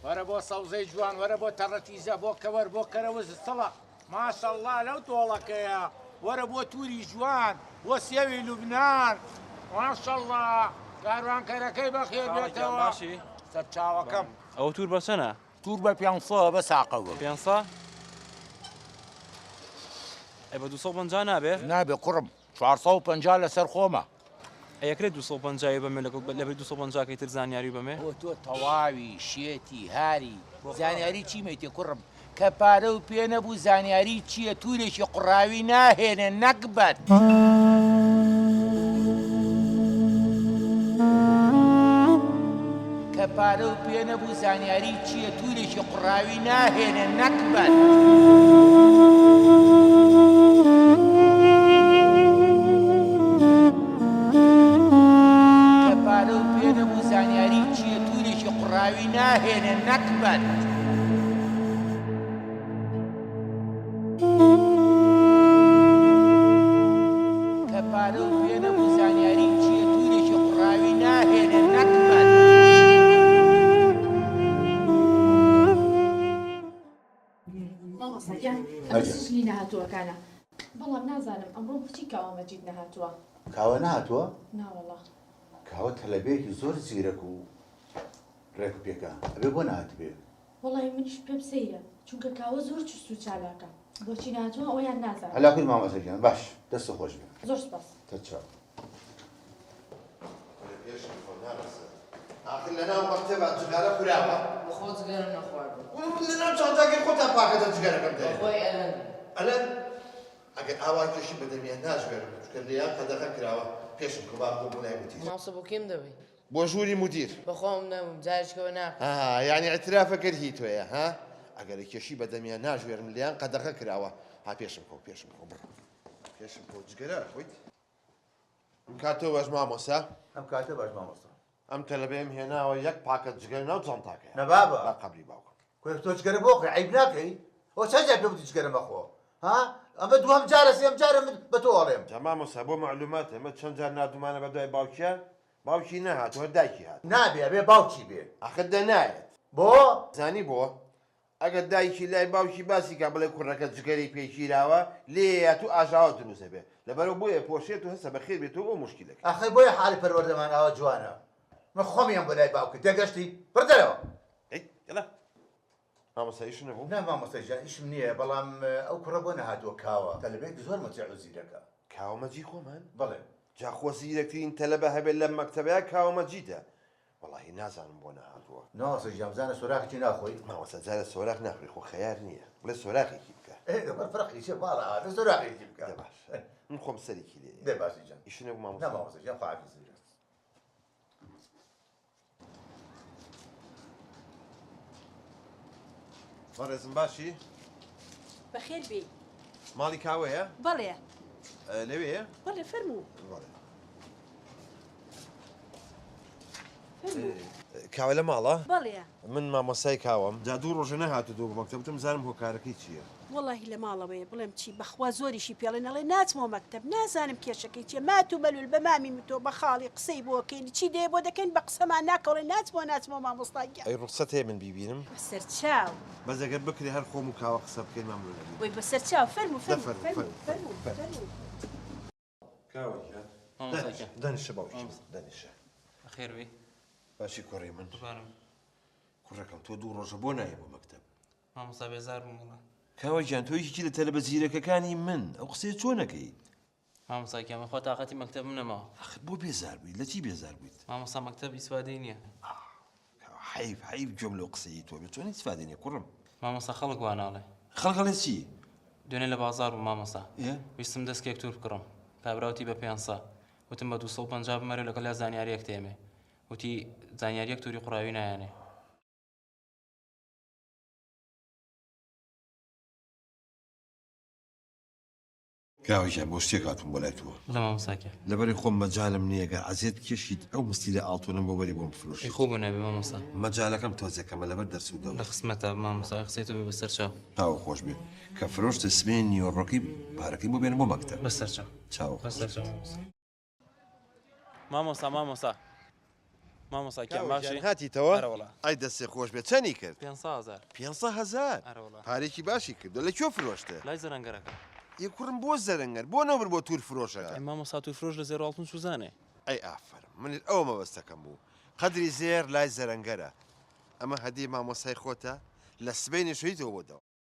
وەرە بۆ سەوزەی جوان وەرە بۆ تەڕەتیزە بۆ کەوەر بۆ کەرەوز سڵە ماشەڵڵا لەو تۆڵەکەیە وەرە بۆ توری جوان بۆ سێوی لوبنان ماشەڵڵا کاروانکەرەکەی بەخێر بێتەوە سەرچاوەکەم. ئەوە تور بە چەنە؟ تور بە پێنسە بە ساقە بە. پێنسە؟ ئەی بە 250 نابێ؟ نابێ کوڕم 450 لەسەر خۆمە. ئەی ئەکرێ 250 ی بەمێ لەگەڵ لەبری 250 کەی تر زانیاری بەمێ؟ بۆ تۆ تەواوی شێتی هاری زانیاری چیمەیتێ کوڕم کە پارە و پێ نەبوو زانیاری چییە تورێکی قوڕاوی ناهێنێ نەگبەت. کە پارە و پێ نەبوو زانیاری چییە تورێکی قوڕاوی ناهێنێ نەگبەت. کە پارە و پێ نەبوو زانیاری چییە تورێکی قوڕاوی ناهێنێ نەگبەت. کە پارە و پێ نەبوو زانیاری چییە تورێکی قوڕاوی ناهێنێ نەگبەت. مامۆستا گیان ئەمە سجلی نەهاتووەکانە بەڵام نازانم ئەمڕۆ بۆچی کاوە مەجید نەهاتووە؟ کاوە نەهاتووە؟ ناوەڵا. کاوە تەلەبەیەکی زۆر زیرەک و ڕێک و پێکە ئەبێ بۆ نەهاتبێ؟ وەڵاهی منیش پێم سەیرە چونکە کاوە زۆر چوست و چالاکە بۆچی نەهاتووە ئەوەیان نازانم. عەلاکول مامۆستا گیان باش دەستت خۆش بێ. زۆر سوپاس. تەچاو. کورە پێشم خۆ نارەسێت ئاخر لەناو مەکتەبا جگارە خوراوە؟ بەخۆ جگەرەم نەخواردووە. وەڵا من لەناو جانتاکەی خۆتا پاکەتە جگەرەکەم دەرێنم. بەخۆی ئەلەند. ئەلەند؟ ئەگەر ئاوا کێشی بەدەمیان ناژمێرم چونکە لێیان قەدەغە کراوە پێشم کەوە با بڕۆم بۆ لای مودیر. مامۆستا بۆ کێم دەبەی؟ بۆ ژووری مودیر. بەخۆم نەبووم جارێکەوە ناکەم. ها یانی ئیعترافە کرد هی تۆیە ها؟ ئەگەر کێشی بەدەمیان ناژمێرم لێیان قەدەغە کراوە ها پێشم کەوە پێشم کەوە بڕۆ پێشم کەوە جگەرە ئەخۆیت؟ ئەم کاتە باش مامۆستا. ئەم کاتە باش مامۆستا. ئەم تەلەبەیەم هێناوە یەک پاکەت جگەرە ناو جانتاکەیە. نە بابە. بە قەبری باوکم. کورە تۆ جگەرە بۆ خۆی عەیب ناکەی؟ ئەوە چەند جار پێم وتی جگەرە مەخۆ؟ ها؟ ئەمە دووەم جارە سێیەم جارە من بە تۆ ئەڵێم. جا مامۆستا بۆ مەعلومات ئێمە چەند جار ناردوومانە بە دوای باوکیا باوکی نەهاتوو هەر دایکی هات. نابێ ئەبێ باوکی بێ. ئاخر دە نایەت. بۆ؟ زانی بۆ؟ ئەگەر دایکی لای باوکی باسی کا بڵێ کوڕەکە جگەرەی پێ گیراوە لێیەیات و ئاژاوە دروست ئەبێ لەبەرئەوە بۆیە پۆشێت و هەسە بەخێر بێتەوە بۆ موشکیلەکەی. ئاخر بۆیە حاڵی پەروەردەمان ئاوا جوانە من خۆم یەم بۆ لای باوکت تێگەشتی بڕ دەرەوە. ئەی یەڵا مامۆستا ئیش نەبوو؟ نا مامۆستا گیان ئیشم نییە بەڵام ئەو کوڕە بۆ نەهاتووە کاوە تەلەبەیەکی زۆر مەتیع و زیرەکە. کاوە مەجی خۆمان؟ بەڵێ. جا خۆ زیرەکترین تەلەبە هەبێ لەم مەکتەبەیا کاوە مەجیدە وەڵاهی نازانم بۆ نەهاتووە. مامۆستا گیان بزانە سۆراخێکی ناخۆی؟ مامۆستا جارێ سۆراخ ناخۆی خۆ خەیار نییە بڵێ سۆراخێکی بکە. ئێ دەبەر فەرقی چیە ماڵە ئاوێ سۆراخێکی بکە. دە باشە من خۆم سەرێکی لێ دە باشە گیان. ئیش نەبوو مامۆستا؟ نا مامۆستا گیان خواحافیز. بەڕێزم باشی؟ بەخێر بێی. ماڵی کاوەیە؟ بەڵێ. لەوێیە؟ بەڵێ فەرموو. بەڵێ. کاوە لە ماڵە؟ بەڵێ. من مامۆستای کاوەم. جا دوو ڕۆژە نەهاتووتەوە بۆ مەکتەب وتم بزانم هۆکارەکەی چییە. وەڵاهی لە ماڵەوەیە بڵێم چی بەخوا زۆریشی پێڵێن ئەڵێ ناچمەوە مەکتەب نازانم کێشەکەی چیە مات و مەلول بە مامی متۆ بە خاڵی قسەی بۆ کەین چی دەیە بۆ دەکەین بە قسەمان ناکەوڵێ ناچمەوە ناچمەوە مامۆستا گیان. ئەی ڕوخسەت هەیە من بیبینم؟ بەسەر چاو. بەس ئەگەر بکرێ هەر خۆم و کاوە قسە بکەین مەمنون ئەبین. وەی بەسەر چاو فەرموو دە فەرموو فەرموو فەرموو فەرموو فەرموو فەرموو. فەرموو. کاوە گیان مامۆستا گیان. دانیشە باوکی من دانیشە. بەخێر بێی. باشی کوڕی من. قوربانم. کوڕەکەم تۆ دوو ڕۆژە بۆ نایەی بۆ مەکتەب؟ مامۆستا بێزار بووم وەڵا. کاوە گیان تۆ یەکێکی لە تەلەبە زیرەکەکانی من ئەو قسەیە چۆن ئەکەی؟ مامۆستا گیان بەخوا تاقەتی مەکتەبم نەماوە. ئاخر بۆ بێزار بوویت لە چی بێزار بوویت؟ مامۆستا مەکتەب ئیسفادەی نییە. کاوە حەیف حەیف گوێم لەو قسەیەی تۆ بێ چۆن ئیسفادەی نییە کوڕم؟ مامۆستا خەڵک وا ناڵێ. خەڵک ئەڵێ چی؟ دوێنێ لە بازاڕ بووم مامۆستا ئێ؟ ویستم دەسکێک تور بکڕم کابرا وتی بە پێنسە وتم بە 250 بمەرێ لەگەڵیا زانیارییەک تێمێ وتی زانیارییەک توری قوڕاوی نایەنێ. کاوە گیان بۆ شتێک هاتووم بۆ لای تۆ. بڵێ مامۆستا گیان. لەبەری خۆم مەجالم نییە گەر عەزێت بکێشیت ئەو مستیلە ئاڵتونەم بۆ بەری بۆم بفرۆشیت. ئەی خۆ بۆ نابێ مامۆستا. مەجالەکەم تۆزێ کەمە لەبەر دەرس و دەور. لە خزمەتا مامۆستا ئەی قسەی تۆ بێ بەسەر چاو. چاوو خۆش بێت کە فرۆشتت سبەینێ نیوەڕۆکەی پارەکەی بۆ بێنە بۆ مەکتەب. بەسەر چاو. چاوو خۆش بەسەر بێت. چاو مامۆستا. مامۆستا مامۆستا. مامۆستا گیان باشی؟ هاتیتەوە؟ ئەرەوەڵا. ئەی دەستێ خۆش بێ چەنی کرد؟ پێنسە هەزار. پێنسە هەزار؟ ئەرەوەڵا. پارێکی باشی کردوە لە کوێ فرۆشتە؟ لای زەرەنگەرەکە. ئێ کوڕم بۆ زەرەنگەر بۆ نەبرد بۆ تور فرۆشەکە؟ ئەی مامۆستا تور فرۆش لە زێڕ و ئاڵتون چوزانێ؟ ئەی ئافەرم منیش ئەوە مەبەستەکەم بوو قەدری زێڕ لای زەرەنگەرە ئەمە هەدیەی مامۆستای خۆتە لە سبەینێ شەویتەوە بۆ دەوام.